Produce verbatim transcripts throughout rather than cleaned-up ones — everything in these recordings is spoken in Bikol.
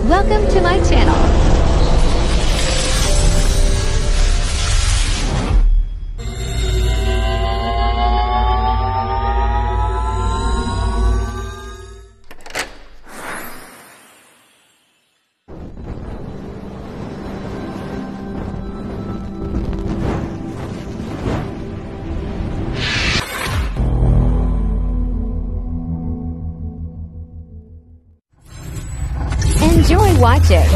Welcome to my channel. Enjoy watching.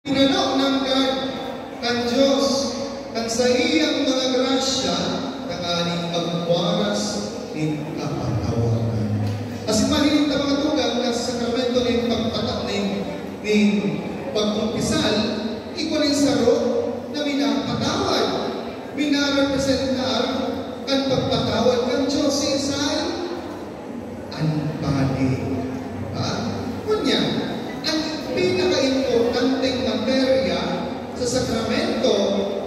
Pinano nanggad kan Dios kan saiyang mga grasya tanganing magwaras nin kapatawaran. Asin mahiling ta, mga tugang, na sa sakramento nin pagpata-, nin, nin pagkumpisal, igwa nin saro na minapatawad, minarepresentar kan pagpatawad kan Dios. Siisay? An padi. Diba? Ngunyan, an pinakaimportanteng materya sa sakramento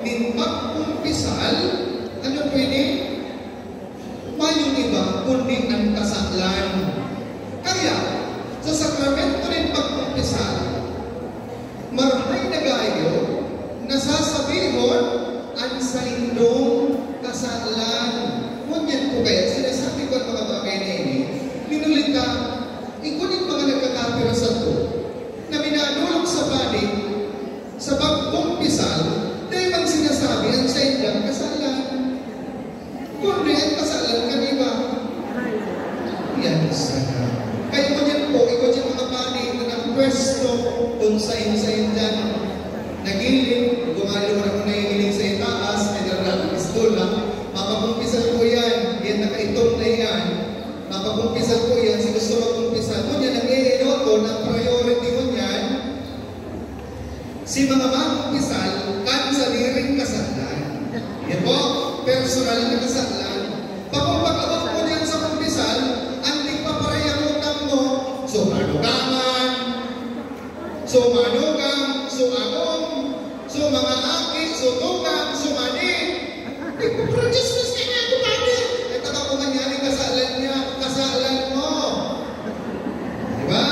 nin pagkumpisal, ano po ini? Mayong iba kundi an kasalan. Kaya, sa sakramento nin pagkumpisal, marahay na gayo na sasabihon an saindong kasalan. Ngunyan po kaya, sinasabi ko an mga bagay na ini, minuli ta, igwa nin mga nagkakapira sato na minadolok sa padi sa pagkumpisal, dai man sinasabi an saindang kasalan. Kundi an kasalan kan iba. Yan sana. Kaya ngunyan po, igwa diyan mga padi na nagpwesto kun sain-sain diyan. Nagilid, gumalo na ako nahihiling sa itaas, may dala na akong pistola. Mapagkumpisal po yan. Yan, nakaitom na yan. Mapagkumpisal po yan. Si gusto magkumpisal. Ngunyan, ang iinoton, ang priority ngunyan, si mga magkumpisal kan sadiring kasalan. Yan po, personal na kasalan. Pakong pag-abot mo diyan sa kumpisal, an tigpaparayang utang mo, so manugangan, so manugang, so agom, so mga aki, so tugang, so mani. Nagpaparachismis ka na, kumare. Ito ba kung nangyari kasalan niya, kasalan mo? Diba?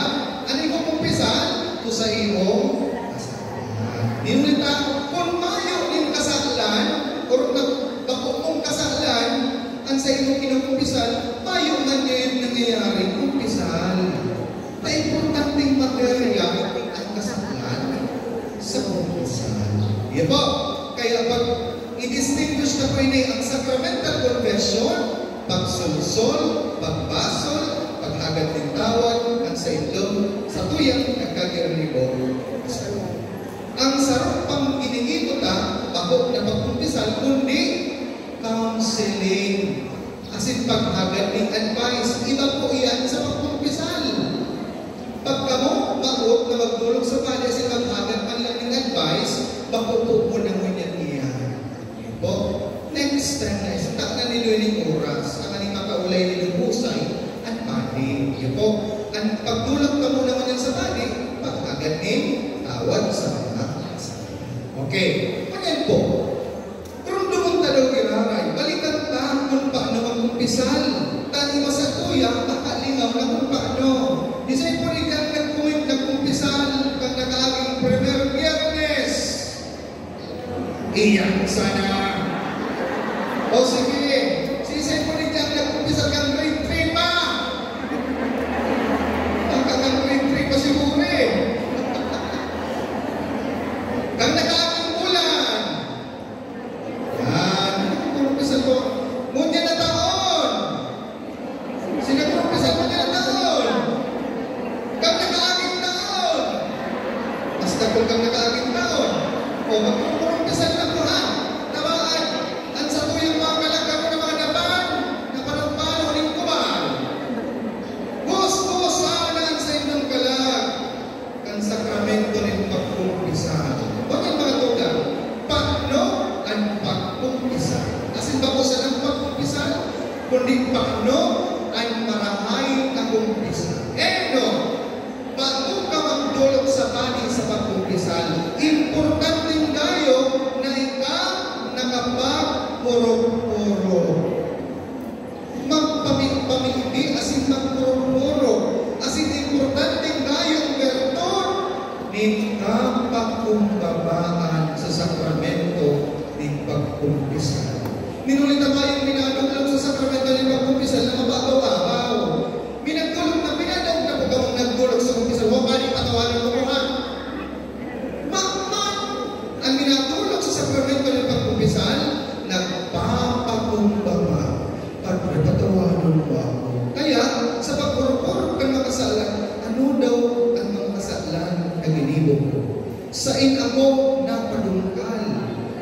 Ano yung kumpisal? Ito sa imong kasalan. Minuli ta, kung mayo nin kasalan, or nag-, bako mong kasalan, ang sa imong kinakumpisal, mayo man ngayon nangyayari kumpisal. Na importanteng materya ang kasalan sa kumpisal. Yan po. Kaya pag i-distinguish na po ini ang sacramental confession, pagsolsol, pagbasol, paghagad nin tawad, kan saindong satuyang nagkagiranibo. Ang sarong pang ginigito ta, bako na pagkumpisal, kundi counseling. Asin paghagad nin advice, iba po iyan sa pagkumpisal. Pag kamo, maot na magdolok sa padi asin maghagad man lang nin advice, bako po po na ngunyan iyan. Yun po. Next time na, isang takna nindo ning oras, tanganing makaulay nindo husay an padi. Yun po. An pagdolok kamo na ngunyan sa padi, paghagad nin tawad sa mga kasalanan. Okay. Ngunyan po. Rumdomon ta daw giraray, balikan ta kun paano magkumpisal. Tani masatuya, makalingaw na kun paano. Isay po ni Jan nagkumin-, nagkumpisal kan nakaaging primer Biyernes. Iyan sana. O sige, si isay po ni Jan nagkumpisal kan grade three pa. Ang kan grade three pa siguro eh. Kan nakaaging bulan. Yan. Nagkumpisal po. Ngunyan na taon. Sinakumpisal ngunyan na taon. Kan nakaaging taon. Basta kung kan nakaaging taon. O, magkumpisal na po, ha? Tama, Sain ako napadungkal.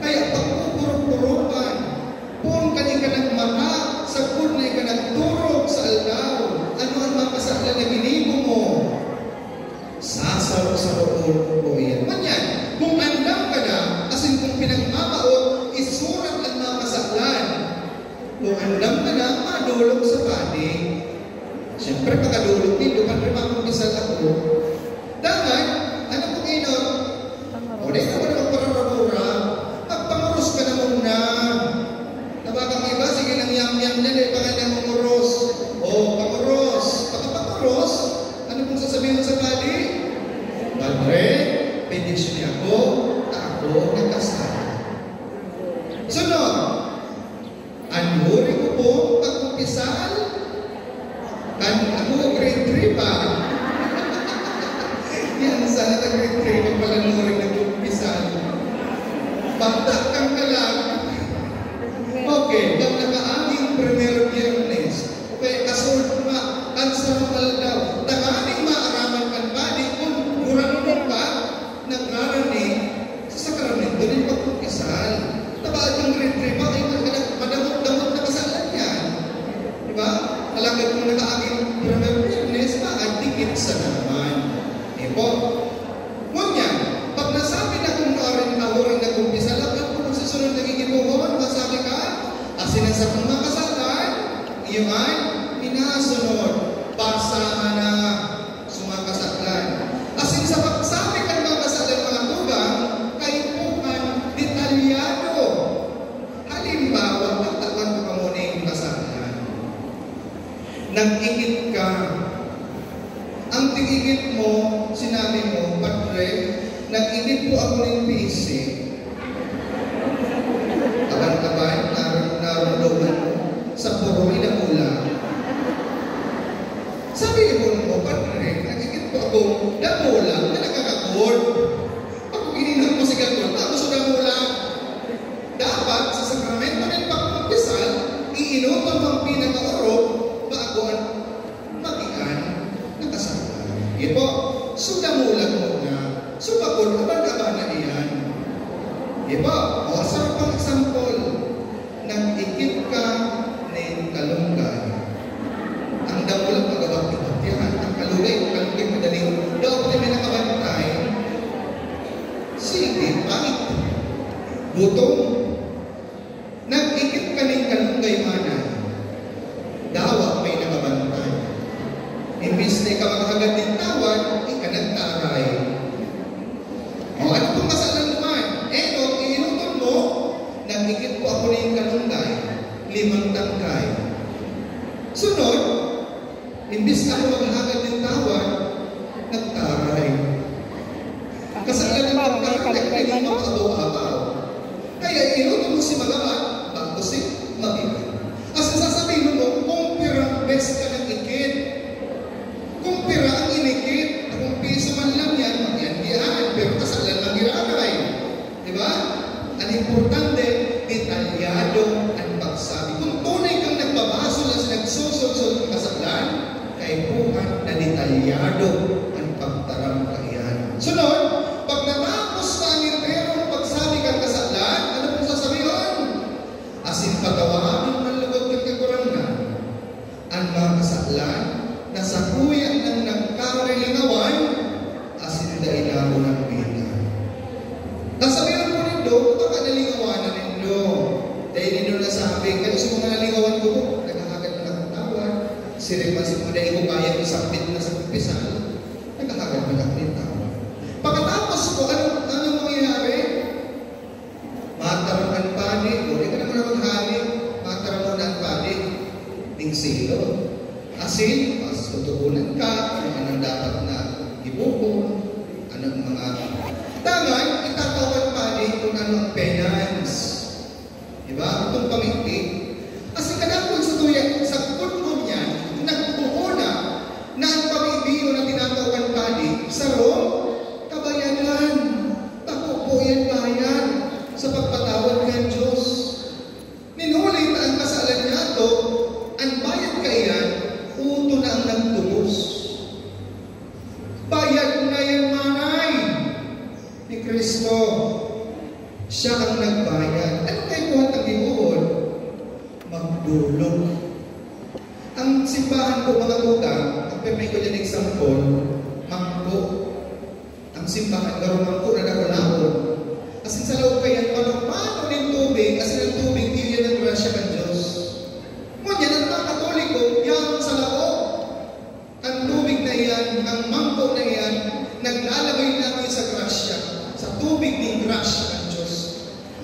Kaya pagpupurok-purokan, poon kan ika nagmata, sagkod na ika nagturog sa aldaw, ano an mga kasalan na ginibo mo? Sasaro-saroon ko iyan. Manyan, kung andam ka na, asin kung pinagmamawot, isurat an mga kasalan. Kung andam ka na, madolok sa padi. Siyempre, pagkadolok nindo, panrima kung bisal ako. Dangan, ano kung inon? O, di ka mo na magpararabura. Magpanguros ka na muna. Tabakang iba, sige nang yam-yam niya, di pa nga niya manguros. O, panguros. Pagkapanguros, ano pong sasabihin sa padi? Padre, bendisyon niya ako, ta ako nagkasala. Sunod, an huri ko pong pagkumpisal, kan ako grade three pa. Yan, sana nag-grade three pa pala, huri nagkumpisal. Bata kang kalag. Okay, pag nakaaging primer Biyernes, okay, kasunod nga, kan sarong aldaw, tanganing maaraman kan padi kung gurano ka nagrarani sa sakramento nin pagkumpisal. Tabaad yung grade three pa, ay, madamot-damot na kasalan yan. Di ba? Alagad kung nakaaging primer Biyernes, maadikit sa naman. Di po? Ngunyan, pag nasabi na kung nuarin na huring nagkumpisal, ang ano po sa sunod na gigibohon, masabi ka, asin ang sakong mga kasalan, iyo an minasunod. Basahan na sa mga kasalan. Asin sa pagsabi kan mga kasalan, mga tugang, kaipuhan detalyado. Halimbawa, tatawan ko kamo ning kasalan. Nag-igit ka. Ang tig-igit mo, sinabi mo, "Padre, nag-igit po ako nin pisi." Kaban-kaban, narun-, narundoman mo, sa puro may damulag. Sabihon mo, "Padre, nag-igit po akong damulag na nagkakakod." Pag ininot mo si Gakod, tapos sa damulag. Dapat, sa sakramento nin pagkumpisal, iinoton mo ang pinakaorog bago an magian na kasalan. Iyo po, so damulag mo na, so bakod, kaban-kaban na iyan. Iyo po, o, sa pang example, nag-igit ka nin kalunggay. Ang damulag magabat-gabat yan. Ang kalunggay, ang kalunggay madaling, dapat may nakabantay. Sige, pait. Gutom. Nag-igit ka nin kalunggay, manay. Dawa may nakabantay. Imbis na ika maghagad nin tawad, ika nagtaray. O, ano pong kasalan mo man? Enot, iinoton mo, nag-igit po ako nin kalunggay, limang tangkay. Sunod, imbis na ako maghagad nin tawad, nagtaray. Kasalan ng pagkakalagay ng mga abaw-abaw. Kaya inuto mo si magabat, bago si mabigat. As in, sasabihin mo, kung pirang bes ka nag-igit, kung pira ang inikit, kung piso man lang yan, magyan-yan, pero kasalan lang giraray. Di ba? Ang importante, detalyado ang pagsabi. Kung tunay kang nagbabasol at nagsusulsol ng kasalan, kaipuhan na detalyado ang pagtaram kaiyan. Sunod, pag natapos na ang enterong pagsabi kan kasalan, ano pong sasabihon? Asin patawaron man lugod kan Kagurangnan an mga kasalan na sakuya nang nagkarilingawan asin dai na ako nagbitan. Nasabihan ko nindo, baka nalingawanan nindo. Dai nindo nasabi, kaya sa mga nalingawan ko po, naghahagad na akong tawad. Siring man sa mga dai ko kaya isambit na sa kumpisal, naghahagad na akong tawad. Pagkatapos po, ano, ano mangyayari? Mataram an padi, o di ka naman maghali, mataram mo na an padi. Ning silo. Asin, mas tutuunan ka kung anong dapat na ibuko, anong mga... Dangan, itatao kan padi kung ano ang penance. Di ba? Itong pamigti. Kasi kadakul sa tuya, sa kutbon niya, nagbuo na, na ang pamigti na tinatao kan padi, sarong kabayadan. Bako po yan bayad sa pagpatawad kan Diyos. Nin huli ta an kasalan niyato, an bayad kaiyan, uto na ang nagtubos. Kristo, siya ang nagbayad. Ano kaipuhan tang gibohon? Magdolok. Ang simbahan ko, mga tugang, ang pirmi ko dyan example, mangko. Ang simbahan, garo mangko na dakulaon. Asin sa laog kaiyan, mano-mano nin tubig, asin ang tubig, iyo yan ang grasya kan Diyos. Ngunyan, ang mga Katoliko, yaon sa laog. Ang tubig na iyan, ang mangko na iyan, naglalagoy-lagoy sa grasya, sa tubig nin grasya kan Diyos.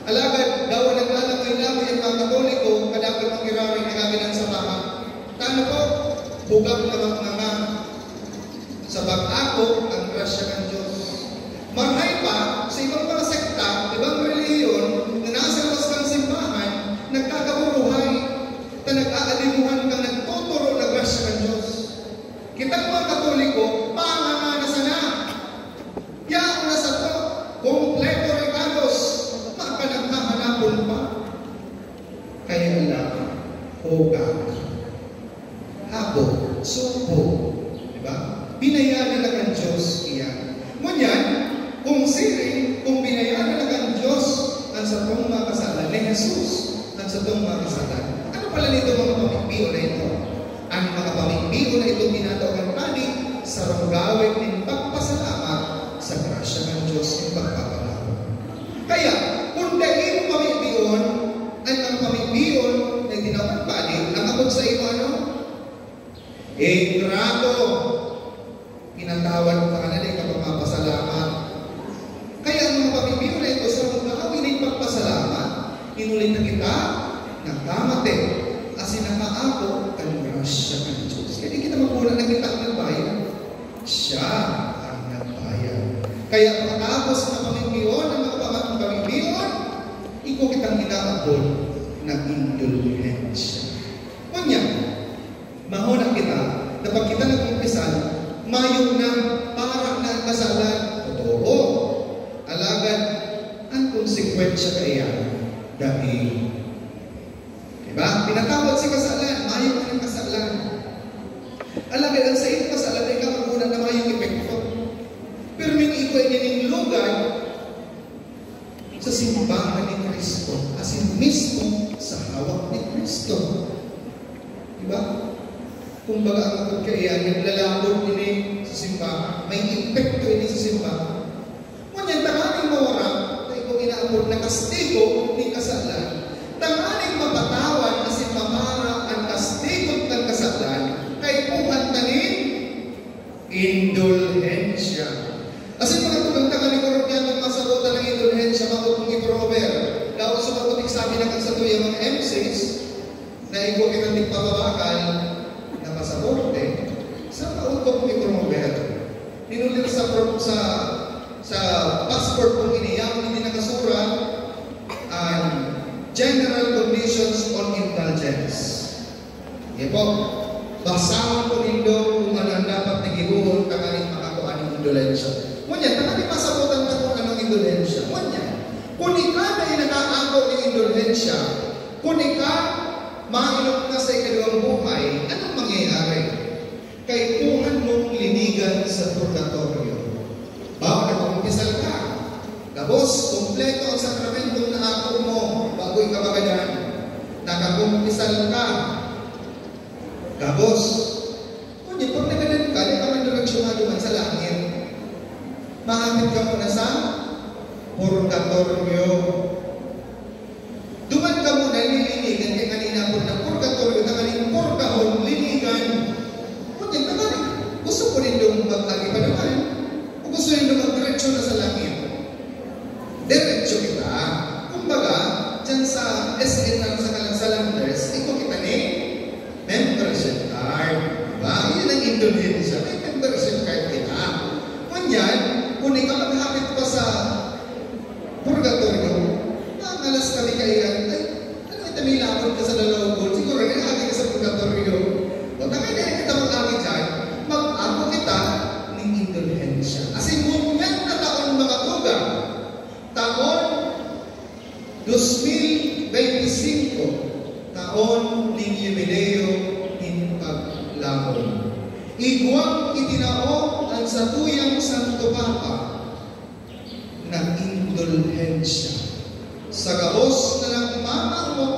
Alagad, dawa naglalagoy-lagoy ang mga Katoliko, kadakul mang giraray nagaginan sa baha. Tano po, bugak na manganga sa pag-ako ang grasya kan Diyos. Marhay pa, sa ibang mga sekta, ibang relihiyon na nasa labas kan simbahan, nagkakaburuhay, ta nag-aalimuhan kan nagtuturo na grasya kan Diyos. Kitang mga Katoliko, panganga na sana. Yaon na sato, kompleto regalos, makanaghahanapon pa. Kaya lang, hugak, habo, subo. Di ba? Binayaran na kan Diyos iyan. Ngunyan, kung siring, kung binayaran na kan Diyos ang satong mga kasalan, ni Jesus ang satong mga kasalan, ano pala nito mga pamigbion na ito? Ang mga pamigbion na ito tinatao kan padi, sarong gawin nin pagpasalamat sa grasya kan Diyos nin pagpapalaom. Kaya, kung dai mo pamigbion, ang mga pamigbion na tinatao kan padi, ang abot sa imo, ano? Ingrato. Pinatawad ka na, di ka pa mapasalamat. Kaya ang mga pamigbion na ito, sarong gawin nin pagpasalamat, inulit na kita, nakamate, asin nakaako kan grasya kan Diyos. Kaya di kita magmula na kita ang nagbayad. Siya ang nagbayad. Kaya pagkatapos na pamigbion, ang mga pamag-, pamigbion, iko kitang inaabot na indulhensya. Ngunyan, mahona kita, na pag kita nagkumpisal, mayo na, para na ang kasalan. Totoo. Alagad, ang konsekwensya kaiyan, dai. Diba? Pinatawad si kasalan, mayo na ang kasalan. Alagad, ang saiyang kasalan, ikaw ang una na mayong epekto. Pero may igwa niya ning lugad, sa simbahan ni Cristo, asin mismo sa hawak ni Cristo. Diba? Kumbaga, ang kapag kaiyan, naglalabot ini sa simbahan, may epekto ini sa simbahan. Ngunyan, tanganing mawara, na ikaw inaabot na kastigo nin kasalan. Tanganing mapatawad asin mapara ang kastigo kan kasalan, kaipuhan ta nin indulhensya. Asin mga tugang, tanganing orog niya ang masabotan ang indulhensya, mao kung i-prover. Daw sumagot, sabi na kan satuyang mga M Cs, na igwa kitang tigpapabakal na pasaporte, sa pautop ni Promover. Ninulir sa pro-, sa, sa passport kong ini, yaon ini nakasurat, ang General Conditions on Indulgence. Sige po, basahon po nindo kung ano ang dapat na gibohon tanganing makakua nin indulhensya. Ngunyan, tanganing masabotan ta kung anong indulhensya. Ngunyan, kung ika na inakaako nin indulhensya, kung ika mainom na sa ikaduwang buhay, anong mangyayari? Kaipuhan mong linigan sa purgatoryo. Bago nagkumpisal ka, gabos, kompleto ang sakramentong naako mo bago ika magadan. Nakakumpisal ka, gabos. Ngunyan, pag nagadan ka, di ka man direksyonado man sa langit. Mahapit ka muna sa purgatoryo. Duman kamo na nilinigan, kaya kanina po na purgatoryo, tanganing purgahon, linigan. Ngunyan, tanganing gusto po nindong mag-agi pa naman. O gusto nindong magdiretso na sa langit. Diretso kita. Kumbaga, dyan sa S N R sa Kalang-, sa Landers, ikaw kita ni membership card. Diba? Yun ang indulhensya. May membership card kita. Ngunyan, kung ikaw maghapit pa sa purgatoryo, nangalas kami kaiyan, "Ay, ano ito, may labot ka sa lalawagon? Siguro, nag-agi ka sa purgatoryo." O, tanganing dai kita mag-agi dyan. Mag-ako kita ning indulhensya. Asin ngunyan na taon, mga tugang, taon dos mil beintisinko, taon ning Yubileo nin Paglaom. Igwang itinao an satuyang Santo Papa na indulhensya. Sa gabos na nagmamangko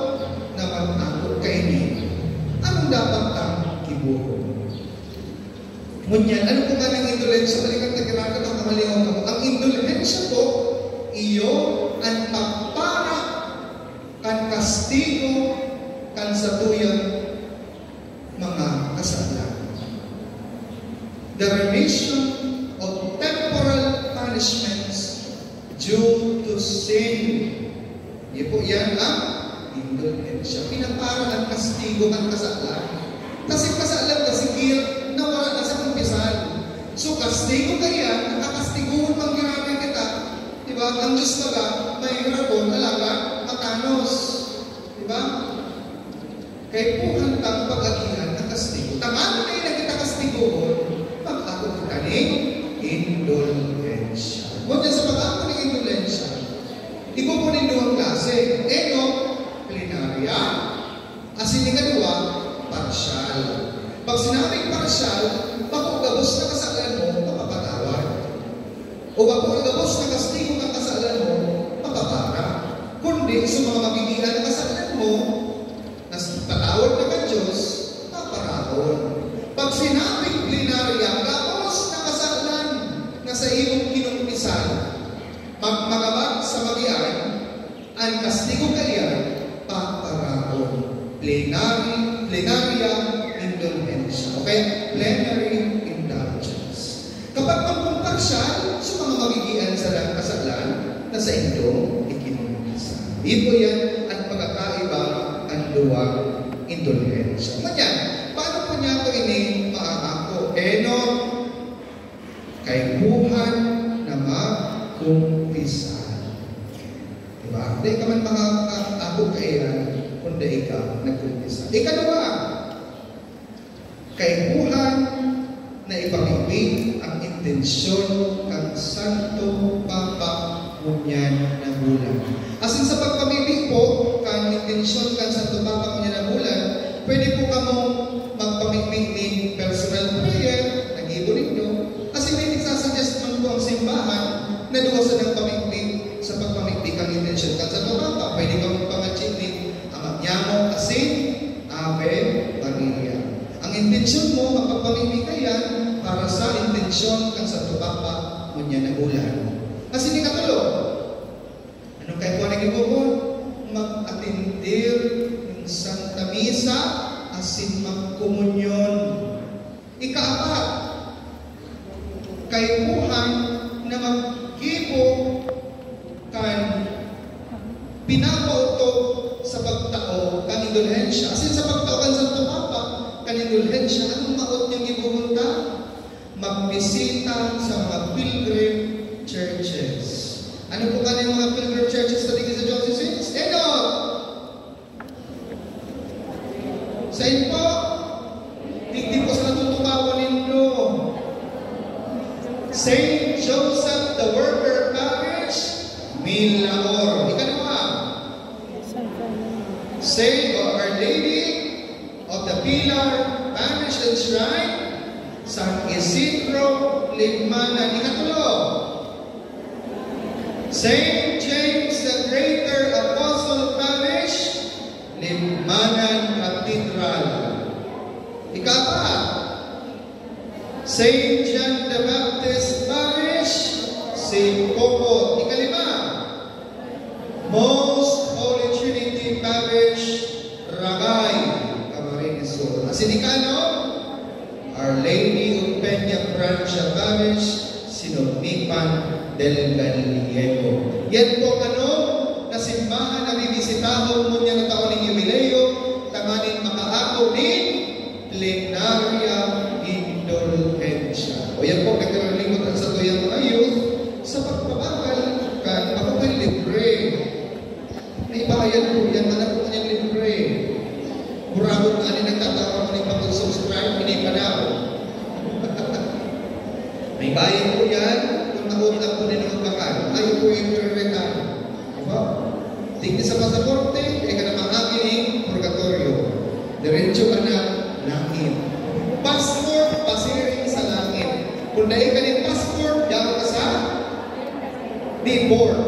na mag-ako kaini, anong dapat tang gibohon? Ngunyan, ano po nga ang indulhensya? Balikan ta, girakan ta, kamalingaw kamo. Ang indulhensya po, iyo an pagpara kan kastigo kan satuyang mga kasalan. The remission of temporal punishments due to sin. Iyo po yan ang indulhensya. Pinapara ang kastigo kan kasalan. Kasi kasalan kasi guilt na wala na sa kumpisal. So, kastigo kaiyan, nakakastigohon man giraray kita. Diba? Ang Diyos baga, may ragon, alagad matanos. Diba? Kaipuhan tang pag-agihan na kastigo. Tanganing dai na kita kastigohon, mag-ako kita nin indulhensya. Ngunyan sa pag-ako nin indulhensya, ibo po nin duwang klase. Eno, plenarya, asin ikaduwa, parsyal. Pag sinabing parsyal, bako gabos na kasalan mo, mapapatawad. O bako gabos na kastigo kan kasalan mo, mapapara. Kundi sa mga magigian na kasalan mo, na patawad na kan Diyos, paparaon. Pag sinabing plenarya, gabos na kasalan na sa imong kinumpisan, magmagabag sa magian, an kastigo kaiyan, paparaon. Plenary, plenarya indulhensya. O kaya, plenary indulgence. Kapag magkumparsyal sa mga magigian sa lang kasalan na sa indong ikinumpisan. Ito yan ang pagkakaiba ang duwang indulhensya. Ngunyan, paano po niya ito ini maaako? Eno, kaipuhan na magkumpisal. Diba? Di ka man makakaako kaiyan kung di ka nagkumpisal. Ikaduha, kaipuhan na ipamibi ang intensyon kan Santo Papa ngunyan na bulan. Asin sa pagpamibi po kan intensyon kan Santo Papa ngunyan na bulan, pwede po kamong magpamibi nin personal prayer, naggibo ninyo. Asin may nagsasuggest man po ang simbahan na duwa sanang pamibi sa pagpamibi kan intensyon kan Santo Papa. Pwede kamong pangadyi nin Ama Niamo asin Ave Maria. Ang intensyon mo, magpapamibi ka yan para sa intensyon kan Santo Papa ngunyan na bulan. Asin ikatulo, ano kaipuhan na gibohon? Mag-atendir nin Santa Misa asin magkomunyon. Ikaapat, kaipuhan na maggibo kan pinapaotok sa pagtao kan indulhensya. Asin sa pagtao kan Santo Papa kan indulhensya, anong maot niyang gibohon ta? Magbisita sa mga pilgrim churches. Ano po nga yung mga pilgrim churches sa digdi sa diocese? Enot! Sain po? Digdi po sa natutukawan nindo. Saint Joseph the Worker Parish, Milaor. Ikaduha, Saint or Our Lady of the Pilar Parish and Shrine, San Isidro, Libmanan. Ikatulo, Saint James the Greater Apostle Parish, Libmanan Cathedral. Ikaapat, Saint John the Baptist Parish, Saint Coco. Ikalima, Most Holy Trinity Parish, Ragay, Camarines Sur. Asin ikanom, Our Lady of Peña Francia Parish, Sinugnipan del Gallego. Yan po kanom na simbahan na bibisitahon ngunyan na taon nin yubileo, tanganing makaako nin plenarya indulhensya. O yan po, nagkakalimot ang satuyang mga youth sa pagpabakal kan pagpapalibre. May bayad po yan, wala po kanyang libre. Murabot na rin nagtatawa mo ng pag-subscribe, hindi pa daw. May bayad po yan, kung nautang po din ang bakal. Ayaw po yung prioritahan. Diba? Tingin sa pasaporte, eh ka na maagi ng purgatorio. Diretso ka na langit. Passport, pasiring sa langit. Kung dahil ka ng passport, daw ka sa di board.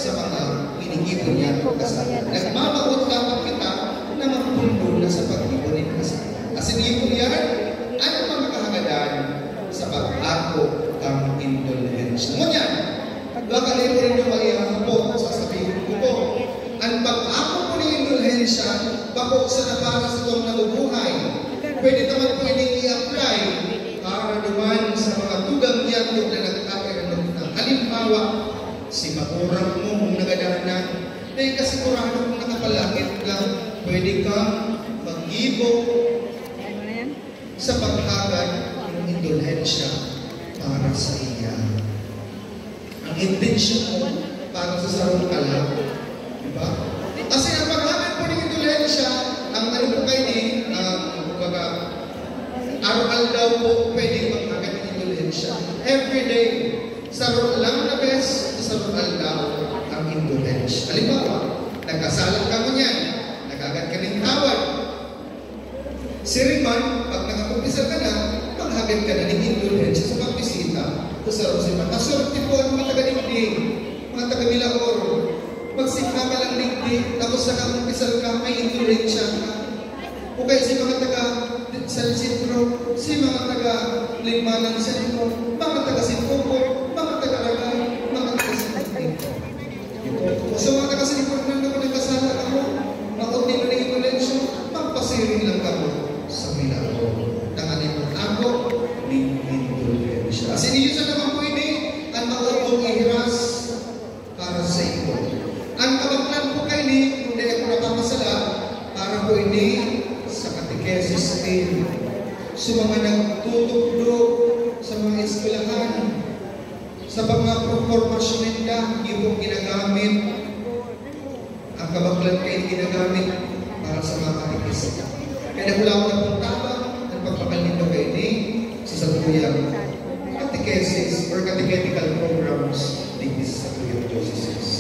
sa mga inigibo niya kasalanan. Nagmamawot lamang kita na magpundo na sa paggibo nin kasalanan. Asin iyo po yan, an mga kahagadan sa pag-ako kan indulhensya. Ngunyan, baka di po ninyo maihapot, sasabihin ko po, an pag-ako po nin indulhensya, bako sana para sa tong nabubuhay. Pwede naman po ining i-apply para naman sa mga tugang yatong na nagkakaroon na. Halimbawa, si magurang mo kung nagadahan na, dahil kasigurado kung nakapalangit ka, pwede kang maggibo sa paghagad ng indulhensya para sa iya. Ang intensyon mo para sa sarong ka lang. Diba? Kasi ang paghagad po ng indulhensya, ang ano po kayo ni, um, kumbaga, araw-aldaw po pwede maghagad ng indulhensya. Every day, saro lang na bes, sa sarong aldaw, ang indulhensya. Halimbawa, nagkasala ka ngunyan, naghagad ka ng tawad. Siring man, pag nakakumpisal ka na, maghagad ka na ng indulhensya sa pagbisita sa sarong simbahan. Masorte po ang mga taga-digdi, mga taga-Milaor. Magsika ka lang digdi, tapos nakakumpisal ka, may indulhensya ka. O kaya si mga taga San Isidro, si mga taga Lingmanan Centro, mga taga Sincoco, mga taga Ragay, mga taga San Isidro. Sa mga taga San Fernando, kung nagkasala kamo, maot ninyo na indulhensya, magpasiring lang kamo sa Milaor. Tanganing mag-ako nin indulhensya. Asin iyo sa naman po ini, an maoto ihiras para sa iyo. An kabaklan po kaini, kung dai ako napapasala, para po ini sa catechesis team. Sa mga nagtutukdo sa mga eskwelahan, sa mga pro-, pormasyon ninda, iyo pong ginagamit. Ang kabaklan kaini ginagamit para sa mga katekista. Kaya naghulahon na pong tabang ang pagpakal nindo kaini sa satuyang catechesis or catechetical programs digdi sa satuyang diocese.